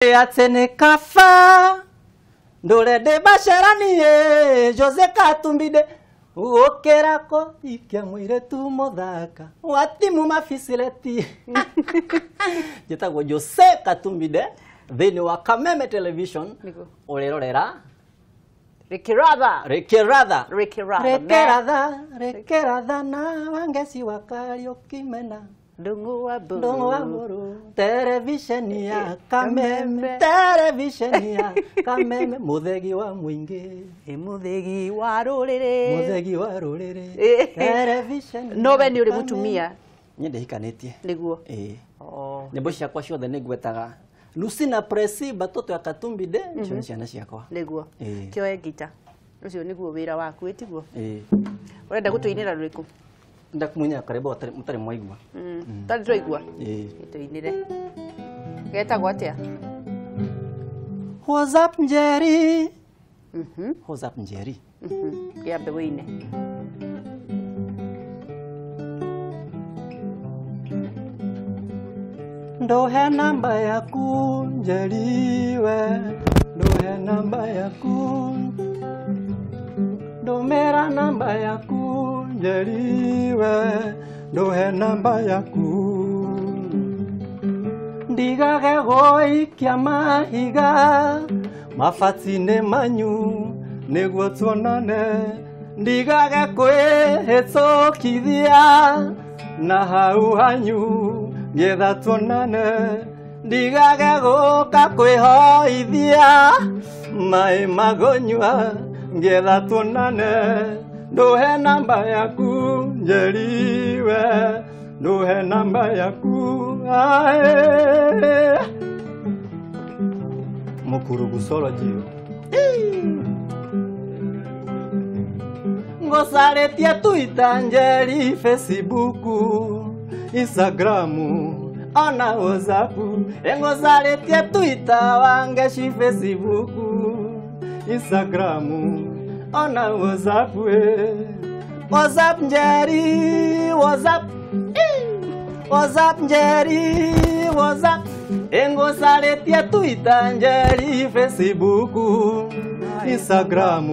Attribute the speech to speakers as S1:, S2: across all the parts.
S1: Atĩ nĩ kaba ndũre ndĩbaceranie Jose Katumbi de gũkĩra kũhikia mũirĩtu mũthaka wa timu maficileti. Njĩtagwo Jose Katumbi de thĩinĩ wa Kameme Television.
S2: Nĩguo.
S1: Ũrĩrorera
S2: Ricky Rather.
S1: Ricky Rather.
S2: Ricky Rather.
S1: Ricky Rather, Ricky Rather na Wangeci wa Kariũki mena
S2: Ndung'u wa Mburu.
S1: Ndung'u wa Mburu. Televisheni ya Kameme,
S2: Kameme.
S1: televisheni ya Kameme, mũthegi wa mũingĩ,
S2: Ĩ mũthĩgi wa rũrĩrĩ.
S1: mũthegi wa rũrĩrĩ,
S2: Eh.
S1: televisheni
S2: No we
S1: ya
S2: nĩ ũrĩ
S1: Kameme.
S2: mũtumia.
S1: Niĩ ndĩhikanĩtie.
S2: Nĩguo.
S1: Ĩĩ.
S2: Oh.
S1: Nyĩmbo ciakwa ciothe nĩ ngwetaga Lucina Presi batoto ya Katumbi de icio nĩ ciana ciakwa.
S2: Nĩguo.
S1: Ĩĩ.
S2: Kĩoe ngita. Ũcio nĩguo wĩra waku ĩtiguo.
S1: Ĩĩ.
S2: Ũrenda gũtũinĩra rũrĩkũ?
S1: Ndakumunya karĩmbo mũtarĩ mwaigua.
S2: Tarĩ twaigua.
S1: Ĩĩ.
S2: Tũinĩre. Getagwo atĩa?
S1: What's up Njeri?
S2: Mhm.
S1: What's up Njeri?
S2: Mhm. Kĩambe wĩine.
S1: Ndohe namba yaku Njeri we, ndohe namba yaku, ndũmĩra namba yaku Njeri we, ndohe namba yaku, ndigage gũikia mahiga mabati-inĩ manyu nĩguo tuonane, ndigage kwĩhĩtũkithia na hau hanyu ngetha tuonane, ndigage gũka kwĩhoithia maĩ magũnyua ngetha tuonane, ndũhe namba yaku Njeri we, ndũhe namba yaku ae mũkurugusoro jio ngũcarĩtie Twitter Njeri, Facebook, Instagram ona WhatsApp, ngũcarĩtie Twitter Wangeci, Facebook, Instagram ona WhatsApp, WhatsApp Njeri, WhatsApp, WhatsApp Njeri, WhatsApp, ngũcarĩtie Twitter Njeri, Facebook, Instagram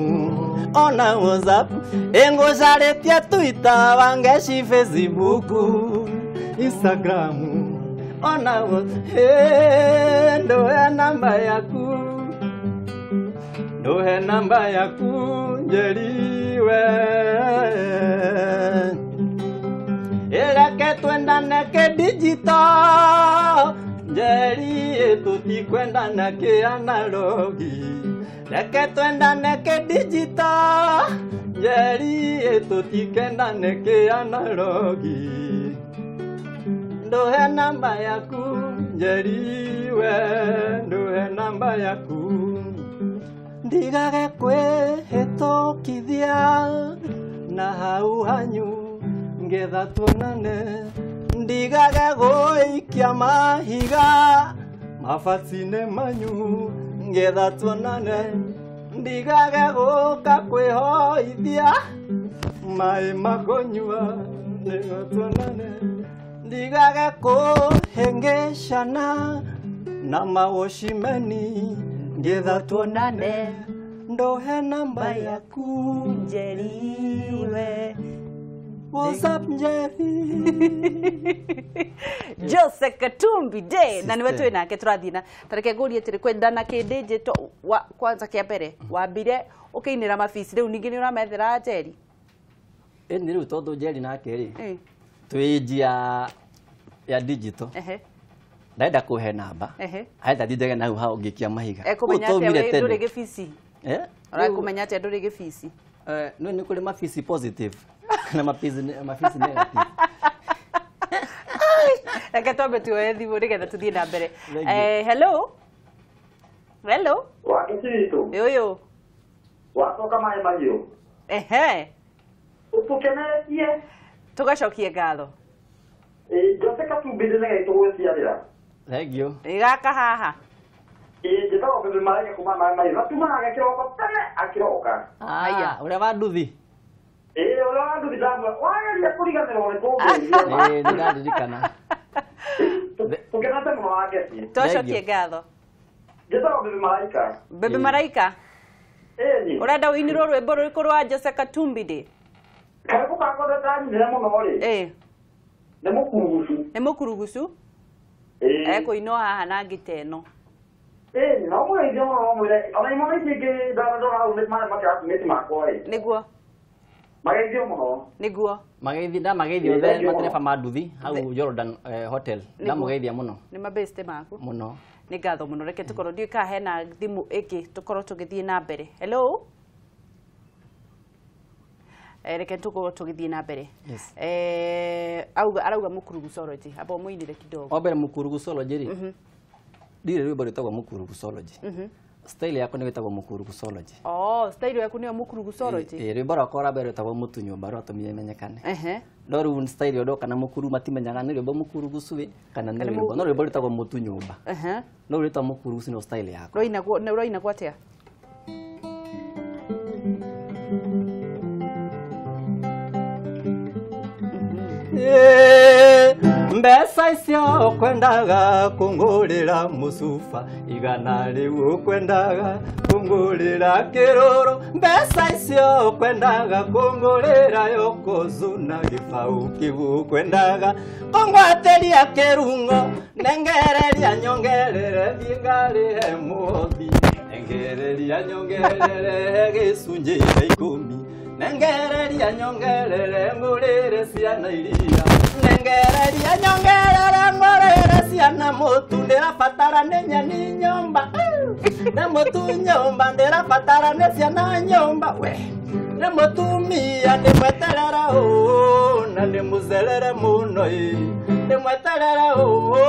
S1: ona WhatsApp, ngũcarĩtie Twitter Wangeci, Facebook, Instagram ona WhatsApp, ndohe namba yaku, ndohe namba yaku Njeri we, ĩreke twendane kĩ-digital Njeri, tũtikwendana kĩ-analogi, reke twendane kĩ-digital Njeri, tũtikendane kĩ-analogi, ndohe namba yaku Njeri we, ndohe namba yaku, ndigage kwĩhĩtũkithia na hau hanyu ngetha tuonane, ndigage gũikia mahiga mabati-inĩ manyu ngetha tuonane, ndigage gũka kwĩhoithia maĩ makũnyua nĩguo tuonane, ndigage kũhĩngĩcana na mawocimeni ngetha tuonane, ndohe namba yaku
S2: Njeri we.
S1: What's up Njeri?
S2: Jose Katumbi de na niwe
S1: Sister.
S2: twĩ nake tũrathiĩ na tareke ngũrie atĩrĩ kwendana kĩ-digital wa kwanza kĩa mbere wambire ũkĩinĩra mabici rĩu ningĩ nĩ ũramethera Njeri.
S1: Ĩni rĩu tondũ Njeri nake rĩ
S2: Ĩ.
S1: twĩ njia ya digital,
S2: Ehe.
S1: ndenda kũhe namba
S2: Ehe.
S1: aenda ndindage na hau hau ngĩikia mahiga.
S2: Ekũmenya
S1: Kũu
S2: atĩa
S1: twaumire
S2: wĩ
S1: tene.
S2: ndũrĩ gĩbici?
S1: Eh?
S2: Ũrakũmenya atĩa ndũrĩ gĩbici?
S1: No nĩ kũrĩ mabici positive na mabici mabici negative.
S2: Reke twambe tuoye thimũ nĩgetha tũthiĩ na mbere.
S1: Thank you.
S2: Hello. Hello.
S3: Wangeci witũ.
S2: Ũyũ.
S3: Wacoka maĩ mahiũ.
S2: Ehe.
S3: Ũtũkenetie.
S2: Tũgacokie ngatho.
S3: Ĩ, Jose Katumbi ndĩregeitwo gwĩciarĩra.
S1: Thank you.
S2: Ĩ gaka haha.
S3: Ĩ, njĩtagwo Bebe Marenge kuma maĩ mahiũ na tumaga kĩroko tene akĩroka.
S2: Haya.
S1: Ũrĩa wa nduthi.
S3: Ĩ, ũrĩa wa nduthi ndamwĩra wageria kũriganĩrwo nĩ kũngeithia.
S1: Ĩ, nĩ ndaririkana.
S3: Tũkenete mũno Wangeci.
S2: Twacokie ngatho.
S3: Njĩtagwo Bebe Malaika.
S2: Bebe Malaika.
S3: Ĩni.
S2: Ũrenda ũinĩrwo rwĩmbo rũrĩkũ rwa Jose Katumbi ndĩ?
S3: Karĩbũ kakwa ndanyinĩra mũno rĩ.
S2: Ĩĩ.
S3: Nĩ mũkurugucu.
S2: Nĩ mũkurugucu?
S3: Ĩĩ.
S2: Ekũinwo haha na ngita ĩno.
S3: Ĩni, no mũgeithie mũno no mwĩre ona imwana ici ingĩ ndarora hau marĩa makĩratumĩti makwa rĩ.
S2: Nĩguo.
S3: Mageithio mũno.
S2: Nĩguo.
S1: Mageithi ndamageithia
S3: Ĩĩ,
S1: othe
S3: thank you
S1: matereba
S3: mũno.
S1: ma nduthi hau Jordan Hotel. Ndamũgeithia mũno.
S2: Nĩ mabeste maku.
S1: Mũno.
S2: Nĩ ngatho mũno reke tũkorwo ndiũĩ kana hena thimũ ĩngĩ tũkorwo tũgĩthiĩ na mbere. Hello. Reke tũkorwo tũgĩthiĩ na mbere.
S1: Yes.
S2: Auga arauga mũkurugusology amba ũmũinĩre kidogo.
S1: Wa mbere mũkurugusology rĩ. Ndirĩ rwĩmbo rwĩtagwo mũkurugusology. Style yakwa nĩ wĩtagwo mũkurugusology.
S2: Oh, style yaku nĩyo mũkurugusology.
S1: Ĩĩ, rwĩmbo rwakwa rwa mbere rwĩtagwo mũtu nyũmba rwatũmire menyekane.
S2: Ehe.
S1: No rĩu style ĩyo ndoka na mũkuru matimenyaga nĩ rwĩmbo mũkurugucu ĩ kana nĩ
S2: Kana
S1: rwĩmbo no rwĩmbo rwĩtagwo mũtu nyũmba.
S2: Ehe.
S1: No rwĩtwa mũkurugucu nĩ style yakwa.
S2: Rũinagwo nĩ rũinagwo atĩa?
S1: Mbeca icio kwendaga kũngũrĩra mũcuba igana rĩu ũkwendaga kũngũrĩra kĩrũrũ mbeca icio kwendaga kũngũrĩra yokozuna gĩbaũ kĩu ũkwendaga kũngwatĩria kĩrung'o nengereria nyongerere thiĩ ngarĩhe mũhothi nengereria nyongerere gĩcunjĩ kĩa ikũmi nengereria nyongerere ngũrĩre ciana iria nengereria nyongerere ngũrĩre ciana mũtu ndĩrabatara nĩ nyeni nyũmba nĩ mũtu nyũmba ndĩrabatara nĩ ciana nyũmba we nĩ mũtumia ndĩmweterere ũũ na ndĩmũcerere mũno ĩ ndĩmweterere ũũ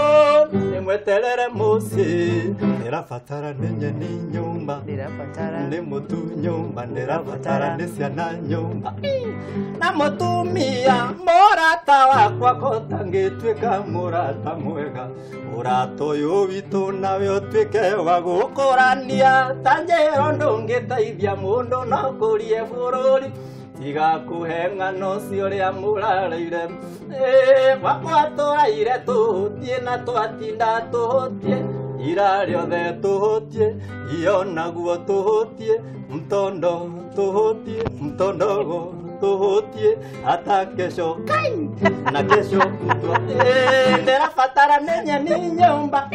S1: ndĩmweterere mũciĩ ndĩrabatara nĩ nyeni nyũmba
S2: Ndĩrabatara.
S1: nĩ mũtu nyũmba ndĩrabatara nĩ ciana nyũmba na mũtumia mũrata wakwa kotangĩtuĩka mũrata mwega mũrata ũyũ witũ nawe ũtuĩke wa gũkũrania ta njĩro ndũngĩteithia mũndũ no kũrie bũrũri tiga kũhe ng'ano cia ũrĩa mũrareire gwakwa tũraire tũhutie na twatinda tũhutie ira rĩothe tũhutie iyo naguo tũhutie mtondo tũhutie mtondogo tũhutie hata kesho kai na kesho kutwa ndĩrabatara nĩ nyeni nyũmba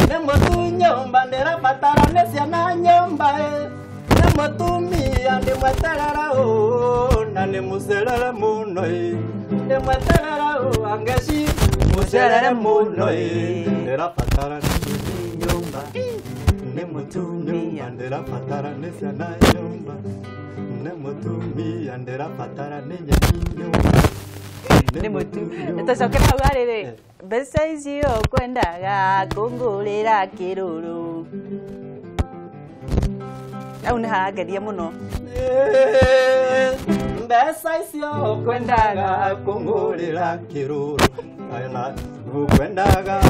S1: nĩ mũtu nyũmba ndĩrabatara nĩ ciana nyũmba nĩ mũtumia ndĩmweterere ũũ na nĩmũcerere mũno ĩ ndĩmweterere ũũ angeci mũcerere mũno ĩ ndĩrabatara nĩ nyeni nyũmba nĩ mũtu nyũmba ndĩrabatara nĩ ciana nyũmba nĩ mũtumia ndĩrabatara nĩ nyeni nyũmba
S2: Nĩ mũtu. Tũcokere hau harĩrĩ. Mbeca icio kwendaga kũngũrĩra kĩrũrũ. Hau nĩ harangeria mũno.
S1: Mbeca icio kwendaga kũngũrĩra kĩrũrũ na kwendaga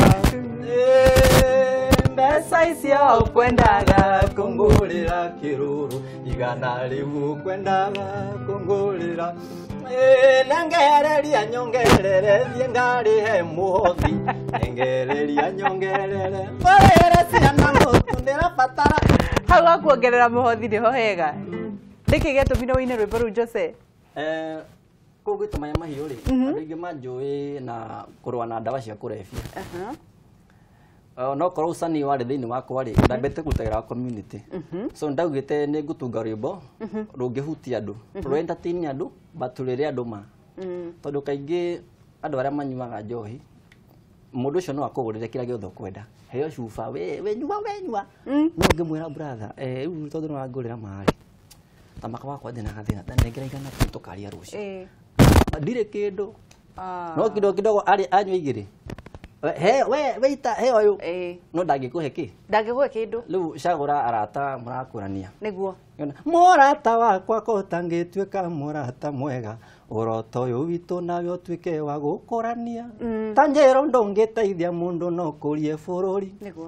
S1: mbeca icio kwendaga kũngũrĩra kĩrũrũ igana rĩu kwendaga kũngũrĩra nengereria nyongerere thiĩ ngarĩhe mũhothi nengereria nyongerere ngũrĩre ciana mũtu ndĩrabatara
S2: Hau ha kuongerera mũhothi nĩho hega. Nĩkĩ gĩatũmire ũine rwĩmbo rũu Jose?
S1: Kũu gwitũ Maĩ Mahiũ rĩ andũ aingĩ manjũĩ na kũrũa na ndawa cia kũrebia. No korwo ũcani warĩ thĩinĩ wakwa rĩ ndambĩte kũrutagĩra wa community so ndaugĩte nĩ ngũtunga rwĩmbo rũngĩhutia andũ rũ entertain andũ but rũrĩre andũ ma tondũ kaingĩ andũ arĩa manyuaga njohi mũndũ ũcio no akũgũrĩre kĩrĩa gĩothe ũkwenda heo cuba we nyua we nyua no ngĩmwĩra brother rĩu tondũ nĩ wangũrĩra maĩ ta maka wakwa ndĩna gathĩna ta nengera igana tu tũkaria rũciũ ndirĩ kĩndũ no kidogo kidogo arĩ anyua igĩrĩ he we weita he ũyũ no ndangĩkũhe kĩ
S2: Ndangĩkũhe kĩndũ.
S1: rĩu cagũra arata mũrakũrania
S2: Nĩguo.
S1: Mũrata wakwa kotangĩtuĩka mũrata mwega ũroto ũyũ witũ nawe ũtuĩke wa gũkũrania ta njĩro ndũngĩteithia mũndũ no kũrie bũrũri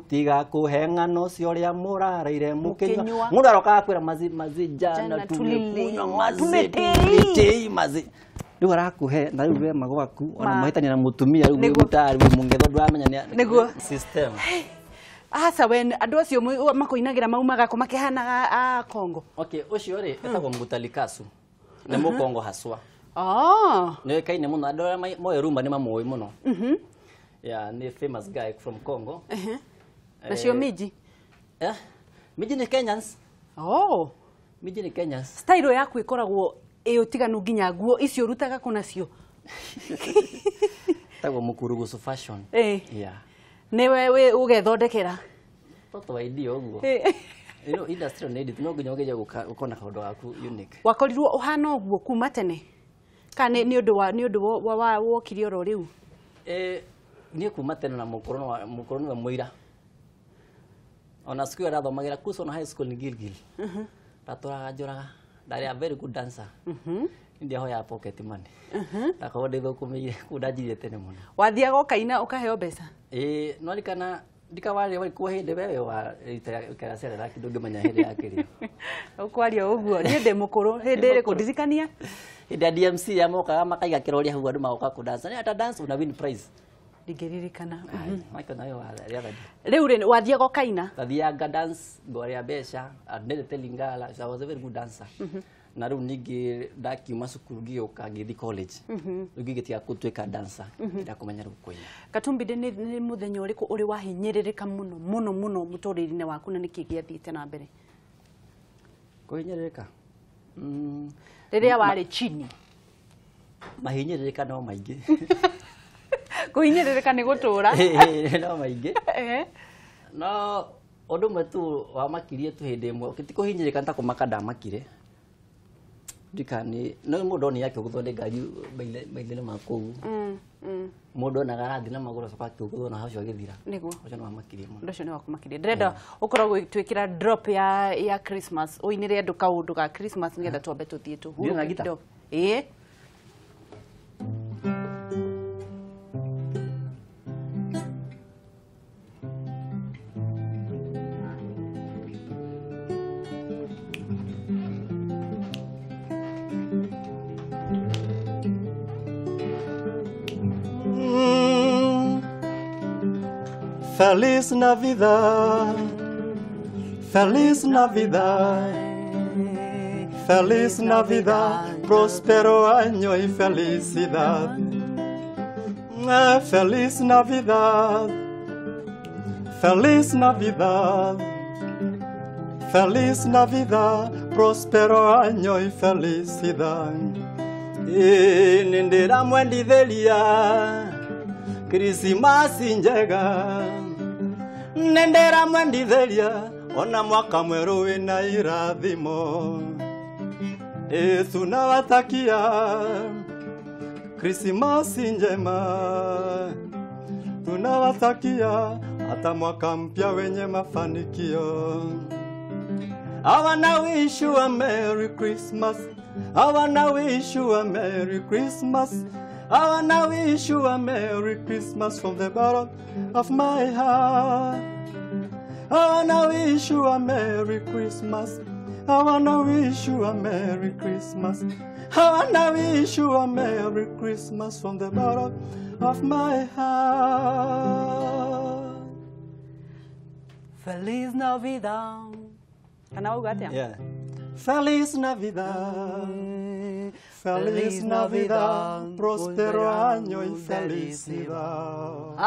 S1: tiga kũhe ng'ano cia ũrĩa mũrareire mũkĩnyua mũndũ arokaga kwĩra mazi mazi jana tumekunywa mazi tumetei mazi rĩu arakũhe na rĩu wema gwaku ona mũhĩtania na mũtumia rĩu wĩ mũtari wĩ mũngetho ndũramenya nĩ
S2: Nĩguo.
S1: system.
S2: Aca we andũ acio makũinagĩra maumaga kũ makĩhanaga a Kongo?
S1: Okay, ũcio rĩ etagwo Mutalikasu. Nĩ mũkongo haswa.
S2: Oh.
S1: Nĩoĩkaine mũno andũ arĩa moĩ rumba nĩ mamũĩ mũno. Yeah, nĩ famous guy from Congo.
S2: Nacio miji?
S1: Eh? Miji nĩ Kenyans.
S2: Oh.
S1: Miji nĩ Kenyans.
S2: Style yaku ĩkoragwo ĩ ũtiganu nginya nguo icio ũrutaga kũ nacio?
S1: Tagwo mũkurugucu fashion. Yeah.
S2: Nĩwe wĩ ũgethondekera?
S1: Toto wa idea ũguo. You know, industry nĩ nditũ no nginya ũgerie gũkona kaũndũ gaku unique.
S2: Wakorirwo ũhana ũguo kuma tene? Kana nĩ ũndũ wa nĩ ũndũ wa wokire oro rĩu?
S1: Niĩ kuma tene na mũkũrũ nĩwe mũira. Ona cukuru ndathomagĩra Kuson High School ni Gilgil. Ndatũraga njũraga. Ndarĩ a very good dancer. Ndiahoyaga pocket money. Ndakorwo ndĩthũkũmĩire kũu ndanjirie tene mũno.
S2: Wathiaga ũkaina ũkaheo mbeca?
S1: Ĩĩ, no ririkana ndikawarĩ warĩ hĩndĩ wewe wa ikacerera kĩndũ ngĩmenya hĩndĩ ya kĩrĩa.
S2: Ũkwaria ũguo niĩ ndĩ mũkũrũ hĩndĩ ĩrĩkũ ndirikania?
S1: Hĩndĩ ya DMC ya mokaga makaiga kĩroria hau andũ magoka kũ dance. Nĩ ata dance una win prize.
S2: Ndingĩririkana.
S1: Michael nawe wa rĩathani.
S2: Rĩu rĩ wathiaga ũkaina?
S1: Ndathiaga dance ngorĩa mbeca, ndendete Lingala, so I was a very good dancer. Na rĩu ningĩ ndakiuma cukuru ngĩũka ngĩthiĩ college. Rĩu ngĩgĩtiga gũtuĩka dancer, ndakũmenya rĩu kũina.
S2: Katumbi nĩ mũthenya ũrĩkũ ũrĩ wahinyĩrĩrĩka mũno mũno mũno mũtũrĩre-inĩ waku na nĩkĩ gĩathiĩte na mbere?
S1: Kũhinyĩrĩrĩka?
S2: Rĩrĩa warĩ chini.
S1: Mahinyĩrĩrĩka no maingĩ.
S2: Kũhinyĩrĩrĩka nĩ gũtũra.
S1: No maingĩ. No ũndũ ũmwe tu wamakirie tu hĩndĩ ĩmwe, ti kũhinyĩrĩrĩka nĩ ta kũmaka ndamakire. Ndikani no mũndũ onire akĩgũthwo nĩ ngari maitho-inĩ ma kũu. Mũndũ onaga arathiĩ na magũrũ acoka akĩgũthwo na ũcio agĩthira.
S2: Nĩguo.
S1: Ũcio nĩ wamakirie mũno.
S2: Ũndũ ũcio nĩ wakũmakirie. Ndĩrenda ũkorwo ũgĩtwĩkĩra drop ya Christmas, ũinĩre andũ kaũndũ ga Christmas nĩgetha twambe tũthiĩ tũhurũke
S1: Ndĩna gita?
S2: kidogo. Ĩĩ.
S1: Feliz Navidad, Feliz Navidad, Feliz Navidad, próspero año y felicidad. Feliz Navidad, Feliz Navidad, Feliz Navidad, próspero año y felicidad. Nindĩramwenditheria Krismasi njega, nĩndĩramwenditheria ona mwaka mwerũ wĩna irathimo. Tunawatakia Krismasi njema, tunawatakia hata mwaka mpya wenye mafanikio. I wanna wish you a Merry Christmas. I wanna wish you a Merry Christmas. I wanna wish you a Merry Christmas from the bottom of my heart. I wanna wish you a Merry Christmas. I wanna wish you a Merry Christmas. I wanna wish you a Merry Christmas from the bottom of my heart.
S2: Feliz Navidad. Kana wauga atĩa?
S1: Yeah. Feliz Navidad, Feliz Navidad, próspero año y felicidad.